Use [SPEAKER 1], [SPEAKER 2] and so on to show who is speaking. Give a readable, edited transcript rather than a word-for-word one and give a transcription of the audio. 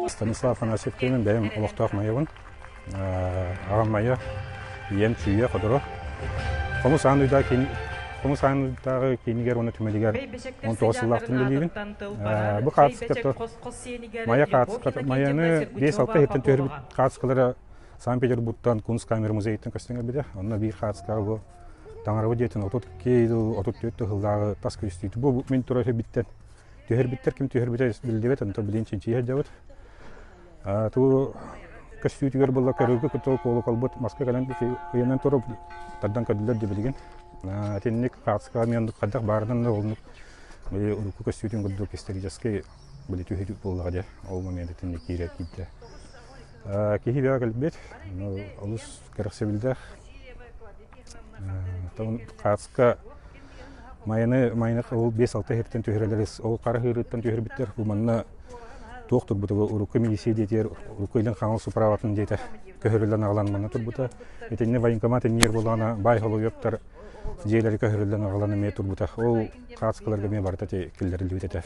[SPEAKER 1] Станислав Афанасьев кэмин бэйэм олохтоох майабын. Аҕам майа, ийэм Чүүйэ Ходоро. Хомус аан дойдуга киин Хомус аан дойдутааҕы киинигэр уонна түмэлигэр 19 сыллаахтан үлэлиибин. Бу хаартыската Майа хаартыската Майаны 5-6 иһиттэн түһэрбит хаартыскалара Санкт-Петербургтан Кунсткамера музейыттан көстөн кэлбитэ. Онно биир хаартыскаҕа бу Таҥарабыт дьиэтин 32 жыл 34 сыллааҕы тас көстүүтэ. Бу мин турар сирбиттэн түһэрбиттэр, ким түһэрбитэ биллибэт, онтон билигин чинчийэ сылдьабыт. Ту көстүүтүгэр буолла көрүүгү кытта колоколбут маска кэлэн ыйанан туруп тардан көрдүлэр дии билигин. Итинник хаартыскаҕа мен хайдах баарынан да олнук били урукку көстүүтүн курдук историческай били түһүү буоллаҕа дии. Ол момент итинник киирэр киирдэ. Киһи бэҕэ кэлбит, олус кэрэхсэбиллээх. Хааска майаны майаны ол 5-6 иһиттэн түһэрэлэр ол хара ыырыттан түһэрбиттэр. Бу манна туох турбута бу урукку милиция диэтигэр урукку илин хаҥал управатын диэтэ көһөрүллэн аҕалан манна турбута. Итиннэ военкомат иннигэр буоллаҕына баай холуйуоптар дьиэлэри көһөрүллэн аҕалан эмиэ турбута. Ол хааскаларга эмиэ барыта киллэриллибит этэ.